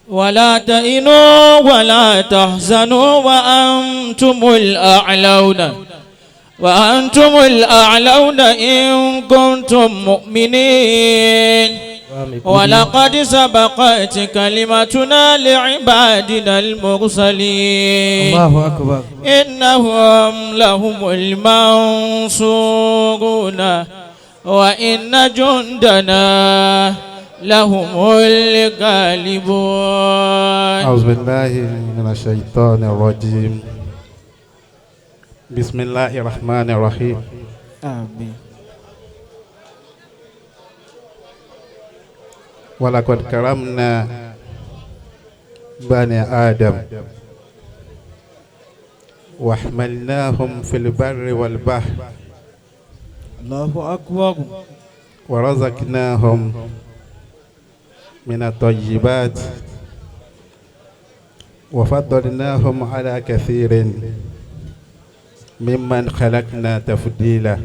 ولا تهنوا ولا تحزنوا وأنتم الأعلون وأنتم الأعلون إن كنتم مؤمنين. ولقد سبقت كلمتنا لعبادنا المرسلين. الله أكبر. إنهم لهم المنصورون وإن جندنا لهم الغالبون. أعوذ بالله من الشيطان الرجيم. بسم الله الرحمن الرحيم. آمين. ولقد كرمنا بني آدم وحملناهم في البر والبحر. الله أكبر. ورزقناهم من الطيبات وفضلناهم على كثير ممن خلقنا تفضيلا.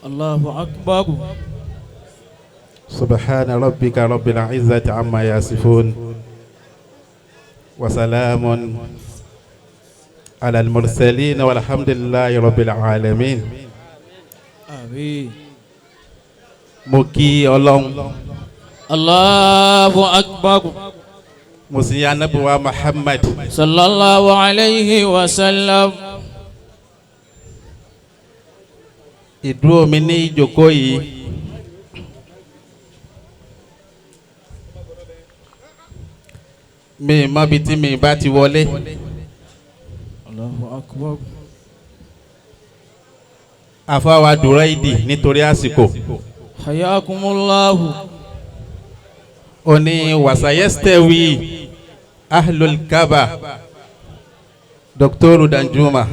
الله أكبر. سبحان ربك رب العزة عما يصفون وسلام على المرسلين والحمد لله رب العالمين. آمين. Mo kí Ọlọ́run. Allahu akbar. Mo sì yìn Ànábì wa Muhammad. Sallallahu alayhi wa sallam. Ìdúró mi ní ìjókòó yìí, mi mọ ibi tí mi bá ti wọlé. Allahu akbar. Àfáwà Dùráìdì nítorí àsìkò. Hayakumullahu. Ó ní wàsàyẹ́sítẹ́wì ahlul kaba Dr. Danjuma.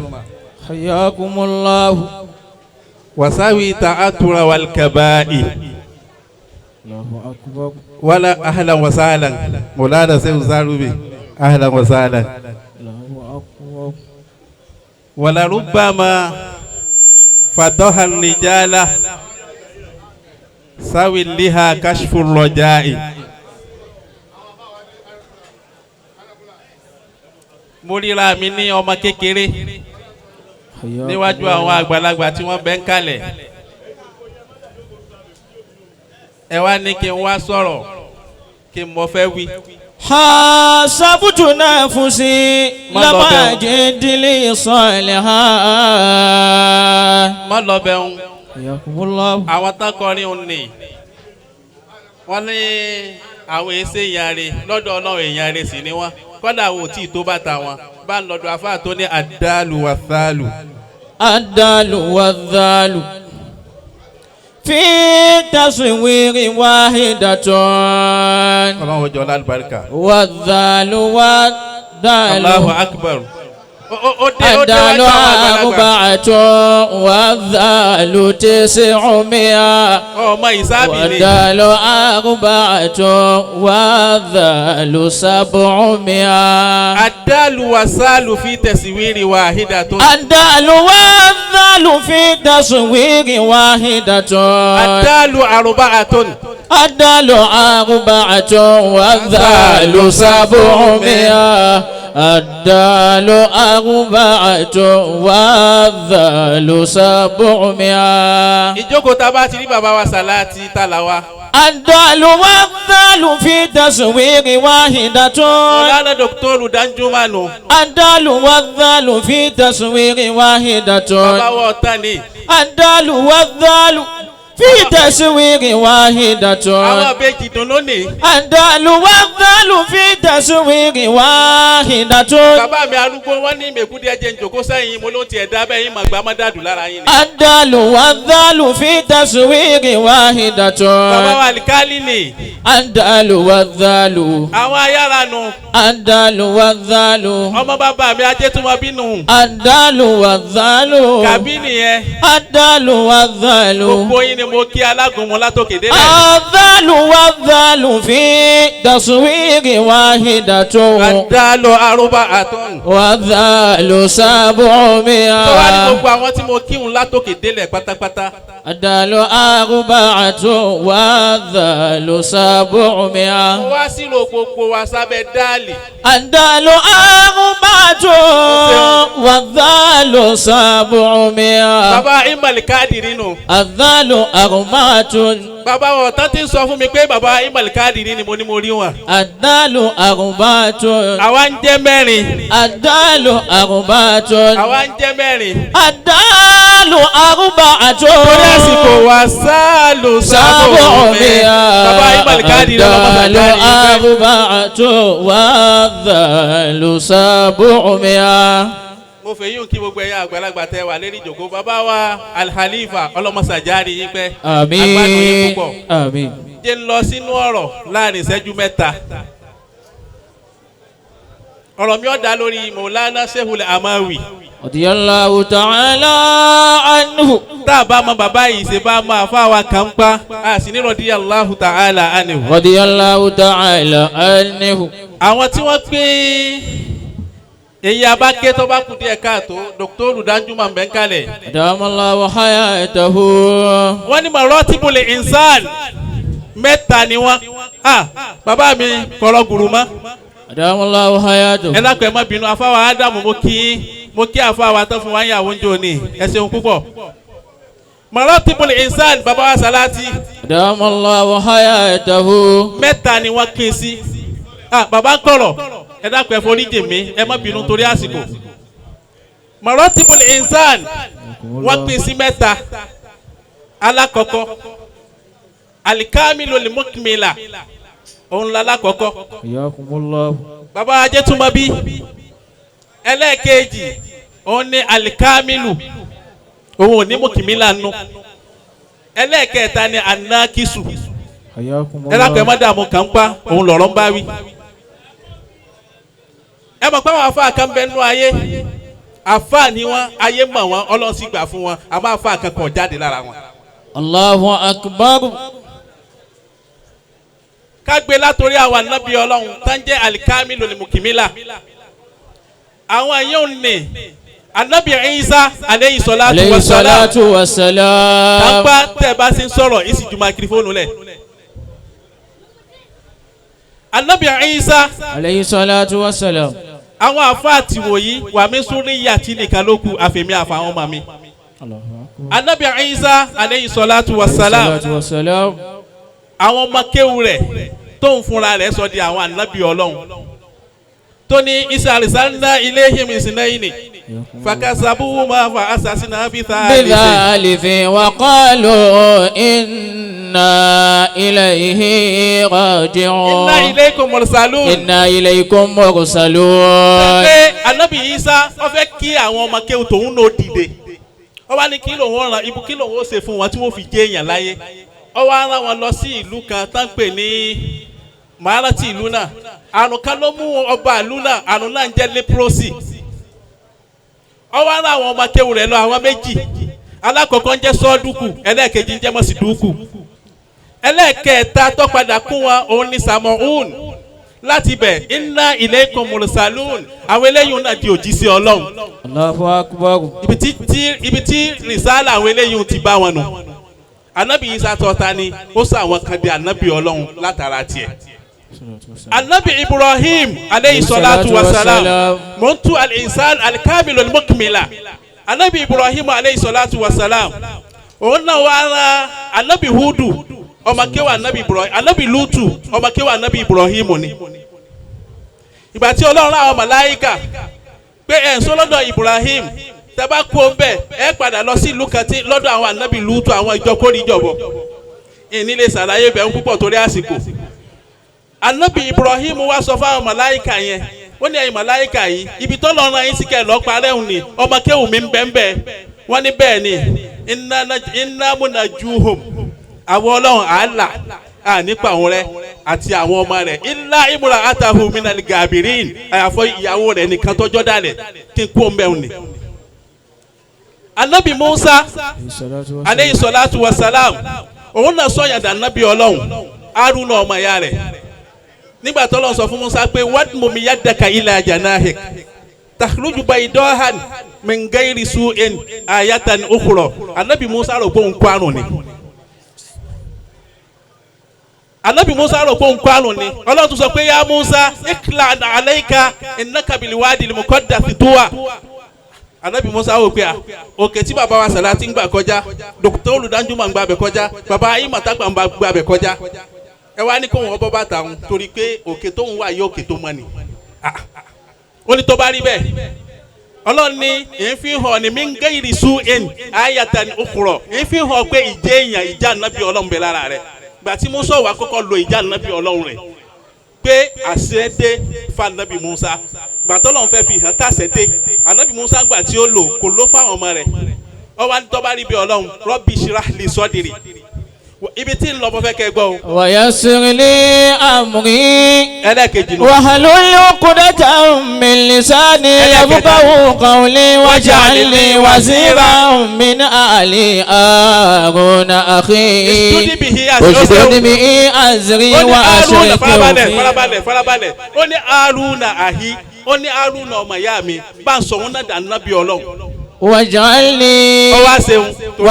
Hayakumullahu. Wasawi ta'atura wal kaba'i. Allahu akbar. Wala ahlan wa sahlan. Maulana Sheikh Zarubi ahlan wa sahlan. Allahu akbar. Wala rubbama fadaha rijala sawi liha kashfu rajai. Mo ríra mi ní ọmọ kékeré níwájú àwọn àgbàlagbà tí wọ́n bẹ́ ń kalẹ̀. Ẹ wá ní kí n wá sọ̀rọ̀ kí n mọ fẹ́ wí. Hasabutu nafusi lama jidili saliha. Má lọ bẹ̀ ń. Àwọn tán kọrin òun ni wọ́n ní àwọn èsè èèyàn rè lọ́dọ̀ Ọlọ́run, èèyàn rè sì ni wọ́n. Kọ́dà àwọn ò tí ì tó bàtà wọn. Bá ń lọ́dọ̀ afáà tó ní àdálù wà þálù. Àdálù wà þálù. Fi taswiri wahidatun. Ọlọ́run ọjọ́ lálùbáríkà. Wà þálù wà þálù. Allahu akbar. Àdálù arba'atun wà þálù tis'umi'a. Ọmọ ìsáàbì ni. Wàdálù arba'atun wà þálù sab'umi'a. Àdálù wà sálù fi taswiri wahidatun. Àdálù wà þálù fi taswiri wahidatun. Àdálù arba'atun. Àdálù arba'atun wà þálù sab'umi'a. Àdálù arba'atun wà þálù sab'umi'a. Ìjókòó tá a bá ti rí bàbá wa Sàláàtì tàlà wa. Àdálù wà þálù fi taswiri wahidatun. Mọ̀lánà Dr. Danjuma nù. Àdálù wà þálù fi taswiri wahidatun. Bàbá wa ọ̀tá ni. Àdálù wà þálù fi taswiri wahidatun. Àwọn àbejì dùn lónìí. Àdálù wà þálù fi taswiri wahidatun. Bàbá mi arúgbó wọ́n ní mèkúdí ẹjẹ̀ ń jòkó sẹ́yìn mo ló tiẹ̀ dá bẹ́ẹ̀ yín màgbà má dàdù lára yín ni. Àdálù wà þálù fi taswiri wahidatun. Bàbá wa àlìkálì ni. Àdálù wà þálù. Àwọn ayára nu. Àdálù wà þálù. Ọmọ bàbá mi ajé tó mọ bínú. Àdálù wà þálù. Kàbí nìyẹn. Àdálù wà þálù. Gbogbo yín ni yín ni mo kí alágúnmu látòkè délẹ̀. الذال والذال في تصوير واحدة àdàlọ arúgbó àtọ́n. والذال Tó wá ní 700 gbogbo àwọn tí mo kíhun látòkè délẹ̀ pátápátá. الدال 4 والذال Mo 700 wá sílò gbogbo wa sábẹ́ dáàlì. الدال 4 والذال 700 Bàbá Imal Kadiri nù. الذال 4 Bàbá wọn tán ti ń sọ fún mi pé bàbá Imal Kadiri ni mo ní mo rí wọn. الدال 4 Àwa ń jẹ́ mẹ́rin. الدال 4 Àwa ń jẹ́ mẹ́rin. الدال 4 Torí àsìkò wa sáàlù sábò mi. Bàbá Imal Kadiri lọ́mọ الدال sàjáde yìí pé. 4 والذال 700 Mo fẹ́ yín kí gbogbo ẹ̀yin àgbàlagbà tẹ wà lérí ìjòkó. Bàbá wa Alhalifa ọlọ́mọsàjáde yín pẹ́. Agbádùn yín آمين púpọ̀. آمين Jẹ́ ń lọ sínú ọ̀rọ̀ láàrin ìṣẹ́jú mẹ́ta. Ọ̀rọ̀ mi ò dá lórí Mọ̀lánà Shehul Amawi. رضي الله تعالى عنه Tá a bá mọ bàbá yìí ṣe bá mọ àfa wa kàn pa, a sì ní radiyallahu ta'ala anhu. رضي الله تعالى عنه Àwọn tí wọ́n pín èyí abáké tó bá kù díẹ̀ káàtó, Dr. Danjuma Mbẹ́ńkálẹ̀. أدام الله حياته Wọ́n ní maratibul insan mẹ́ta ni wọ́n. Ah, bàbá mi kọ̀rọ̀ gùrù mọ́. أدام الله حياته Ẹ dákun ẹ má bínú afáwa Ádámù mo kí afáwa tó fún wa ń yàwó ń jò ní ẹ ṣeun púpọ̀. Maratibul insan bàbá wa Sàlátì أدام الله حياته mẹ́ta ni wọ́n pín sí. Ah, bàbá ń kọ̀rọ̀ ẹ dákun ẹ forí jì mí ẹ má bínú torí àsìkò. Maratibul insan wọ́n pín sí mẹ́ta. Alákọ̀ọ́kọ́ alikamilu limukmila òun la lákọ̀ọ́kọ́. حياكم الله Bàbá Ajétúmọ̀bí ẹlẹ́ẹ̀kejì òun ni alikamilu òun ò ní mùkìmílà nù. Ẹlẹ́ẹ̀kẹta ni anakisu حياكم ẹ lápẹ̀ الله má dààmú kàn ń pa òun lọ̀rọ̀ ń bá wí. Ẹ mọ̀ pé àwọn afáà kan bẹ nú ayé àfáà ni wọ́n ayé mọ̀ wọ́n Ọlọ́run sì gbà fún wọn àmọ́ àfáà kan kàn jáde lára wọn. الله أكبر Ká gbé látòrí àwọn ànábì Ọlọ́run tá ń jẹ́ alikamilu ni mùkìmílà àwọn yóò ní ànábì Isa aleyhi salatu عليه wa salam الصلاة والسلام tápá tẹ́ bá ṣe ń sọ̀rọ̀ ìsì ju makirifóònù lẹ̀. Ànábì Isa عليه الصلاة والسلام àwọn àfáà tìwòyí wà mí súnrí yàtí nìkan ló kù àfẹ̀mí àfàwọn ọmọ mi. الله أكبر Ànábì Isa aleyhi salatu wa salam الصلاة والسلام àwọn ọmọ kéwù rẹ̀ tó ń fúnra rẹ̀ sọ di àwọn ànábì Ọlọ́run tó ní isa alisanna iléhìm ìsìnlẹ́yìn fakasabu ma fa asasina fi ta بذلك وقالوا إنا إليه inna راجعون ilaykum mursalun. إنا إليكم مرسلون Pé ànábì Isa wọ́n fẹ́ kí àwọn ọmọ kéwù tòun náà dìde wọ́n bá ní kí lòun ràn ibu kí lòun ó ṣe fún wọn tí wọ́n fi jẹ́ èèyàn láyé wọ́n wá rán wọn lọ sí ìlú kan tá ń pè ní màá rántí ìlú náà àrùn kan ló mú ọba ìlú náà àrùn náà ń jẹ́ leprosy wọ́n wá rán àwọn ọmọ kéwù rẹ̀ lọ àwọn méjì alákọ̀ọ́kọ́ ń jẹ́ sọ́ọ́dúkù ẹlẹ́ẹ̀kejì ń jẹ́ mọ̀sídúkù ẹlẹ́ẹ̀kẹta tó padà kún wọn òun ni samohun láti bẹ̀ inna ilaykum mursalun àwọn eléyìí náà di òjíṣẹ́ Ọlọ́run الله أكبر ibi tí rìsálà àwọn eléyìí ti bá wọn nù anabi Isa tọ́ta ni ó sọ àwọn kan di anabi Ọlọ́run látara tiẹ̀ anabi Ibrahim aleyhi salatu wa salam mò ń tú al-insan al-kamil al-mukmila anabi Ibrahim aleyhi salatu wa salam òun náà wá rán anabi Hudu ọmọ kéwà anabi Ibrahim anabi Lutu ọmọ kéwà anabi Ibrahim ni ìgbà tí Ọlọ́run rán àwọn màláíkà pé ẹ̀ ń sọ lọ́dọ̀ Ibrahim tẹ́bá kú ó ń bẹ̀ ẹ padà lọ sí ìlú kan tí lọ́dọ̀ àwọn anabi Lutu àwọn ìjọ kórìíjọbọ ìní lè ṣàlàyé bẹ̀ ń púpọ̀ torí àsìkò anabi Ibrahim wá sọ fáwọn màláíkà yẹn ó ní ẹ̀yin màláíkà yìí ibi tó lọ́ọ́ ran yín sí kẹ́ lọ́ọ́ parẹ́ òun ni ọmọ kéwù mi ń bẹ́ ń bẹ́ wọ́n ní bẹ́ẹ̀ ni inna munajuhum àwọn ọlọ́run àálà ànípa òun rẹ àti àwọn ọmọ rẹ ilá ìmúra atahu minal gabirin àyàfọ́ ìyàwó rẹ nìkan tọ́jọ́ dalẹ̀ kí n kú òun bẹ́ẹ̀ ni. Anabi Musa aleyhi salatu wa salam òun náà sọ yàtọ̀ anabi ọlọ́run Haruna ọmọ ìyá rẹ̀ nígbà tó lọ́n sọ fún Musa pé wadmum yadaka ila janahik takhruju baydahan min ghairi su'in ayatan ukhra. Anabi Musa rò pé òun kó àrùn ni. Anabi Musa rò pé òun kó àrùn ni. Ọlọ́run tún sọ pé ya Musa ikla alayka innaka bil wadi al muqaddasi tuwa. Anabi Musa wò pé òkè tí bàbá wa Sàlátì ń gbà kọjá, dókítà Olùdájú máa ń gbà bẹ̀ kọjá, bàbá ayé màtàgbà ń gbà bẹ̀ kọjá, ẹ wá ní kó wọn bọ́ bàtà òun torí pé òkè tó ń wà yí òkè tó mọ́ ni. Ó ní tó bá rí bẹ́ẹ̀, Ọlọ́run ní èyí fi hàn ní mí ń gé ìrìsú ẹ̀ǹ ayatan ukhra, èyí fi hàn pé ìjẹ́ èèyàn ìjà anabi Ọlọ́run bẹ lára rẹ̀. Gbà tí Musa wà kọ́kọ́ lo ìjà anabi Ọlọ́run rẹ̀ pé àṣẹ dé fa anabi Musa, gbàtọ́ lọ́n fẹ́ fi hàn tàṣẹ dé anabi Musa gbà tí ó lò kò ló fáwọn ọmọ rẹ̀. Ọwọ́ àti rí bí Ọlọ́run Rabbi shrah li sadri, ibi tí ń lọ bọ́ fẹ́ kẹ́ gbọ́ o. Wa yassir li amri. Ẹlẹ́kejì nù. Wahlul uqdatan min lisani yafqahu qawli waj'al li waziran min ahli Haruna akhi. Ushdud bihi azri wa ashrikhu. Farabalẹ̀ farabalẹ̀ farabalẹ̀. Ó ní Haruna ahi, ó ní Haruna ọmọ ìyá mi, bá ń sọ wọn náà dànù nábì Ọlọ́run. Waj'al li waziran. Ó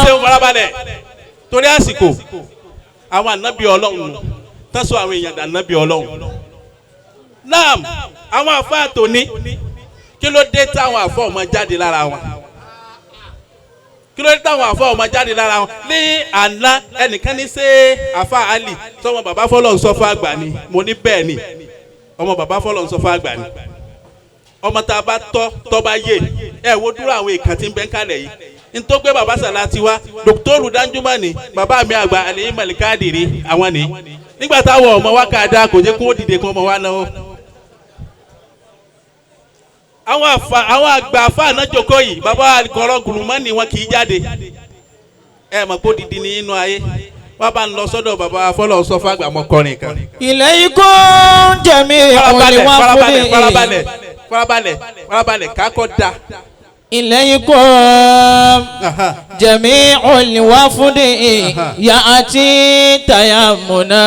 ṣeun farabalẹ̀. Torí àsìkò àwọn ànábì Ọlọ́run tán sọ àwọn èèyàn ànábì Ọlọ́run. Naam, àwọn àfáà tòní kí ló dé táwọn àfáà ọmọ jáde lára wọn? Kí ló dé táwọn àfáà ọmọ jáde lára wọn? Ní àná ẹnìkan ní ṣe àfáà Ali sọmọ bàbá fọlọ́ ń sọ fún àgbà ni, mo ní bẹ́ẹ̀ ni ọmọ bàbá fọlọ́ ń sọ fún àgbà ni. Ọmọ tá a bá tọ́ tọ́ bá yé ẹ wo dúró àwọn èèkàn tí ń bẹ́ ń kalẹ̀ yìí. Ntọ́gbẹ́ baba Sàlátì wa dókítọ́rù Danjuma ni bàbá mi àgbà Aliyu Malikadiri àwọn ni. Nígbà táwọn ọmọ wa kà dá kò jẹ́ kó dìde kó ọmọ wa náà. Àwọn àgbà afa ànájọkọ yìí bàbá alikọrọ gùrùmọ́ ni wọn kì í jáde. Ẹ mọ̀ kó dìdí ní inú ayé wọ́n bá ń lọ sọ́dọ̀ bàbá fọlọ́ sọ fún àgbà mọ́kọrin kan. Ilaykum jami'ul wafdi. Farabalẹ̀ farabalẹ̀ farabalẹ̀ kákọ́ da. Ilaykum jami'ul wafdi ya'ti tayammuna.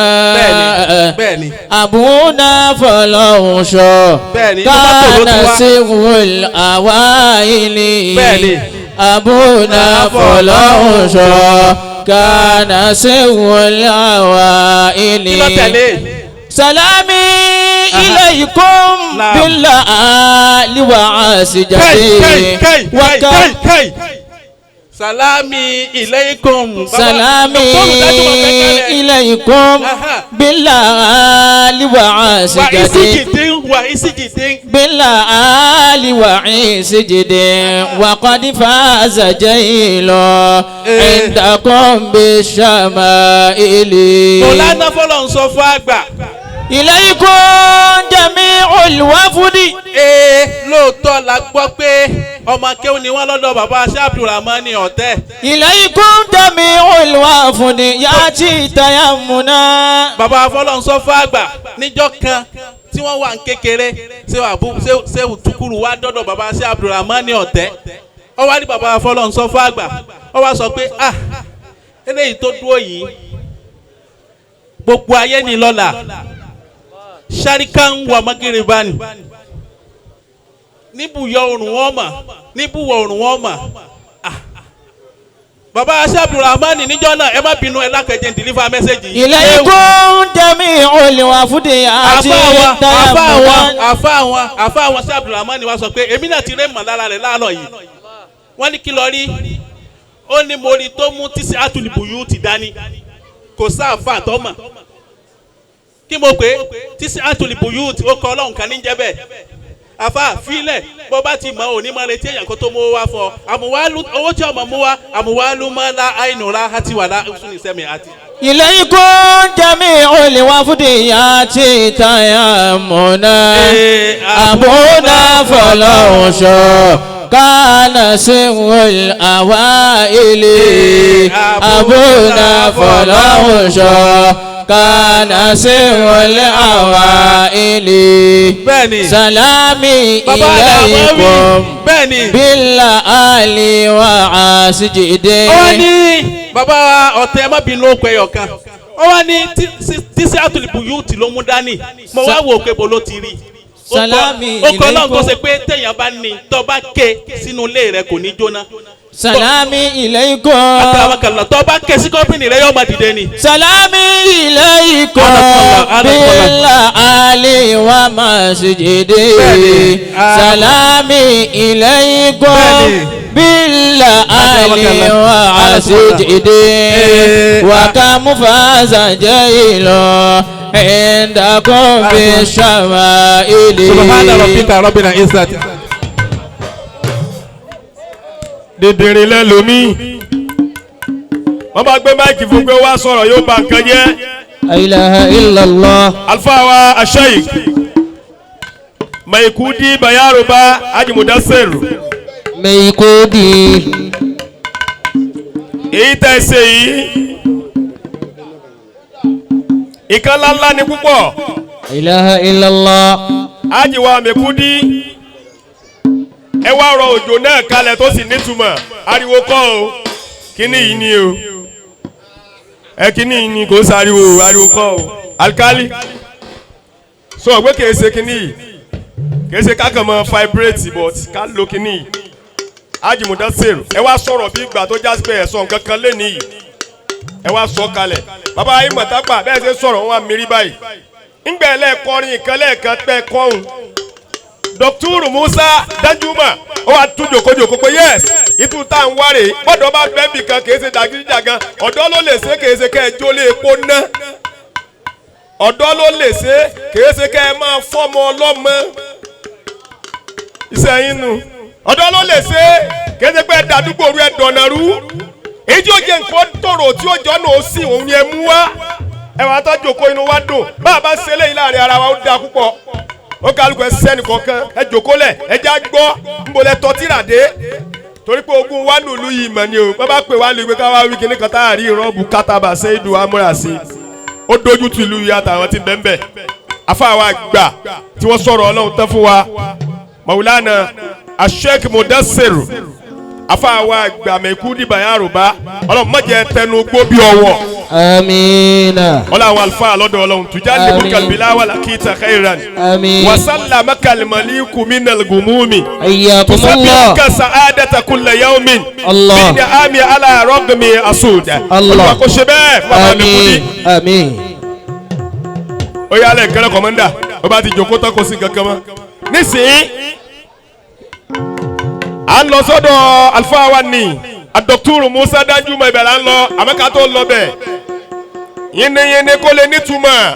Bẹ́ẹ̀ni. Abuna fọlọ́hunṣọ. Bẹ́ẹ̀ni. Kana sirrul awaili. Bẹ́ẹ̀ni. Abuna fọlọ́hunṣọ. Kana sirrul awaili. Kí ló tẹ̀lé? Salami ilaykum billahi wa asijati. Kai. Salami ilaykum. Salami ilaykum billahi wa asijati. Wa isijidin. Billahi wa isijidin. Wa qad faza jailu indakum bishama'ili. Mọ̀lánà fọlọ́ ń sọ fún àgbà. Ilaykum jami'ul wafdi. Lóòótọ́ la gbọ́ pé ọmọ akéwù ni wọ́n lọ́dọ̀ bàbá Abdulrahman ọ̀tẹ́. Ilaykum jami'ul wafdi ya'ti tayammuna. Bàbá afọlọ́nsọ fàgbà níjọ́ kan tí wọ́n wà ń kékeré ṣé tukuru wá dọ́dọ̀ bàbá Abdulrahman ọ̀tẹ́. Ó wá ní bàbá afọlọ́nsọ fàgbà ó wá sọ pé ah eléyìí tó dúró yìí gbogbo ayé ni lọ́la sarikan wa magiriban níbùyọ òrùn wọn mà níbùwọ̀ òrùn wọn mà. Bàbá Abdulrahman níjọ́ náà ẹ má bínú ẹ lákẹjẹ ń deliver message yìí. Ilaykum jami'ul wafdi àti tayammuna. Àfa àwọn Abdulrahman wa sọ pé èmi náà ti rẹ́ mọ̀ lára rẹ̀ láàárọ̀ yìí. Wọ́n ní kí lọ rí, ó ní mo rí tó mú tíṣe àtúlìbùyù ti dání kò sáàfà tó mọ̀ kí mo pé tíṣe àtúlìbùyù ó kọ Ọlọ́run kan ní jẹ́ bẹ́ẹ̀. Àfa filẹ̀ bó bá ti mọ òní máa retí èèyàn kó tó mú wá fún ọ àmúwálú owó tí ọmọ mú wá àmúwálú máa la àìnúra àti wàlá sùnìsẹ́mi àti. Ilaykum jami'ul wafdi ya'ti tayammuna. Abuna fọlọ́hunṣọ kana sirrul awaili. Abuna fọlọ́hunṣọ kana sirrul awaili. Bẹ́ẹ̀ni. Salami ilaykum. Bẹ́ẹ̀ni. Bẹ́ẹ̀ni. بالآل وعاسجد. Ó wá ní bàbá ọ̀tẹ̀, ẹ má bínú, ó pẹ́ ọ̀kan. Ó wá ní tíṣe àtúlùbù yóò tì ló mú dání. Mo wá wò pé bo ló ti rí. Salami Ó kọ́ Ọlọ́run tó ilaykum. ṣe pé téèyàn bá ní tó bá ké sínú ilé rẹ, kò ní jóná. سلامي إليكم. Àtàwọn tó bá ké sí company rẹ, yóò máa dìde ni. سلامي إليكم. أنا بالآل ومسجد. بني. سلامي إليكم. بني. بالآل وعسجد. وكم فاز جيل عندكم بالشمائل. سبحان ربك رب العزة. Dìndìnrín lẹ́lòmíì, wọ́n bá gbé mic fún pé wá sọ̀rọ̀, yóò bà nǹkan jẹ́. لا إله إلا الله. Alfa wa ashaik Maikudi Bayaruba Ajimudaseru. Meikudi. Èyí tẹ́ ẹ ṣe yìí, ìkan ńláńlá ni púpọ̀. لا إله إلا الله. Ajiwa Maikudi, ẹ wá rọ òjò náà kalẹ̀ tó sì nítumọ̀. Ariwo kọ́ o, kíní yìí ni o, ẹ kíní yìí ni kò sáriwo, ariwo kọ́ o. Alikali sọ pé kìí ṣe kíní yìí, kìí ṣe ká kàn mọ́ vibrate, but ká lo kíní yìí. Ajimudaseru, ẹ wá sọ̀rọ̀ bí ìgbà tó jásí pé ẹ̀ sọ nǹkan kan lé níyì, ẹ wá sọ kalẹ̀. Bàbá ayé mọ̀tápà bẹ́ẹ̀ ṣe sọ̀rọ̀, wọn wá mírí báyìí ńgbẹ́ ẹlẹ́ẹ̀kọrin nǹkan lẹ́ẹ̀kan pẹ́ kọ́hún. Dr. Musa Danjuma, ó wá tún jòkójòkó pé yes, ìtú tá à ń wárè gbọ́dọ̀ bá bẹ́ẹ̀ bì kan, kìí ṣe dàgídíjàgan. Ọ̀dọ́ ló lè ṣe, kìí ṣe kẹ́ ẹ jólé epo ná. Ọ̀dọ́ ló lè ṣe, kìí ṣe kẹ́ ẹ máa fọ́mọ ọlọ́mọ iṣẹ́ yín nu. Ọ̀dọ́ ló lè ṣe, kìí ṣe pé ẹ dàdúgbò rú, ẹ dọ̀nà rú. Èyí tí ó jẹ́ nǹkan tòrò tí ó jọ́ náà ó sì òun ni ẹ mú wá. Ẹ wàá tọ́jú òkó, inú wa dùn. Bá a bá ṣe eléyìí láàrin ara wa, ó dáa púpọ̀. Ó kálukú ẹ sẹ́ni kọ̀ọ̀kan, ẹ jòkó lẹ̀, ẹ já gbọ́ nbọlẹ̀ tọ́tìrà dé, torí pé ogun wa nùlú yìí mọ̀ ni o. Bá bá pè wá lè gbé ká wá wí kíní kan tá a rí rọ́ọ̀bù kátàbà sẹ́yìndù amúrasí, ó dojú tu ìlú yìí àtàwọn tí bẹ́ẹ̀ bẹ́ẹ̀. Afáwa gbà tí wọ́n sọ̀rọ̀ Ọlọ́run tán fún wa, Maulana Asheik Mudassir, afáwa gbà Mẹ́kúdì Bayaruba, Ọlọ́run má jẹ́ tẹnu gbó bí ọwọ́. آمين. Ọlọ́run àlùfáà lọ́dọ̀ Ọlọ́run tùjá lè mú kàlùbílà wà lákìtà khairan. آمين. Wasallama kalimaliku minal gumumi. حياكم الله. تسبحك سعادة كل يوم. الله. بين آمي على رغم أسود. الله. Olúwa kò ṣe bẹ́ẹ̀ fún bàbá mi kú ní. آمين آمين. Ó yà lẹ̀ kẹ́lẹ́ kọ́mọ́ndà, ó bá ti jòkó tán, kò sí nǹkan kan mọ́. Nísìnyí, à ń lọ sọ́dọ̀ àlùfáà wa ní Dr. Musa Danjuma, ibẹ̀ là ń lọ. Àmọ́ ká tó lọ bẹ̀, yínníyínní kó lè nítumọ̀.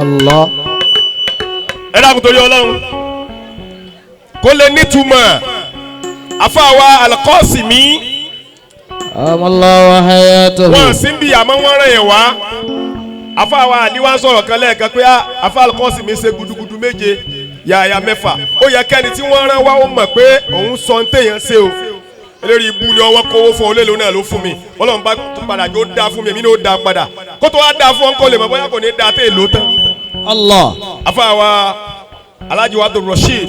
الله. Ẹ dákun, torí Ọlọ́run, kó lè nítumọ̀. Àfáà Alqasimi. أم الله وحياته. Wọn sì ń bi, àmọ́ wọ́n ràn yẹn wá. Àfáà àdíwá sọ̀rọ̀ kan lẹ́ẹ̀kan pé àfáà Alqasimi ṣe gudugudu méje yàyà mẹ́fà. Ó yẹ kẹ́ni tí wọ́n rán wá ó mọ̀ pé òun sọ ń téèyàn ṣe o. Eléré ibu ni ọwọ́ kówó fún ọ lélo náà ló fún mi. Ọlọ́run bá tún padà jó dáa fún mi, èmi ní ó dáa padà kó tó wá dáa fún ọ, kó lè mọ̀ bóyá kò ní dáa tẹ́ èlò tán. الله. Afáwa Alhaji Abdul Rasheed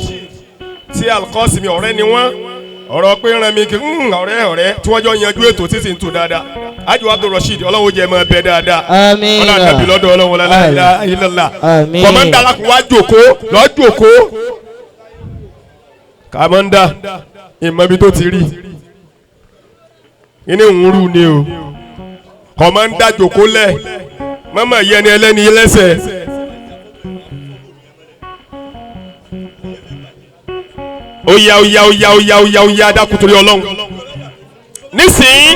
tí Alqasimi, ọ̀rẹ́ ni wọ́n. Ọ̀rọ̀ pé ràn mí kí ọ̀rẹ́ ọ̀rẹ́ tí wọ́n jọ yanjú ètò títí ń tò dáadáa. Alhaji Abdul Rasheed, Ọlọ́run ó jẹ́ mọ́ bẹ́ẹ̀ dáadáa. آمين. Ọlọ́run àdàbí lọ́dọ̀ Ọlọ́run la ilaha illallah. Àmín. Kọ̀mọ́ndà alákùn wá jòkó, lọ́ọ́ jòkó. Kàmọ́ndà ìmọ̀bi tó ti rí inú ń rú ni o. Kọ̀mọ́ndà jòkó lẹ̀, mọ́mọ́ yẹni ẹlẹ́ni lẹ́sẹ̀. Ó yá, ó yá, ó yá, ó yá, ó yá, ó yá, dákun torí Ọlọ́run. Nísìnyí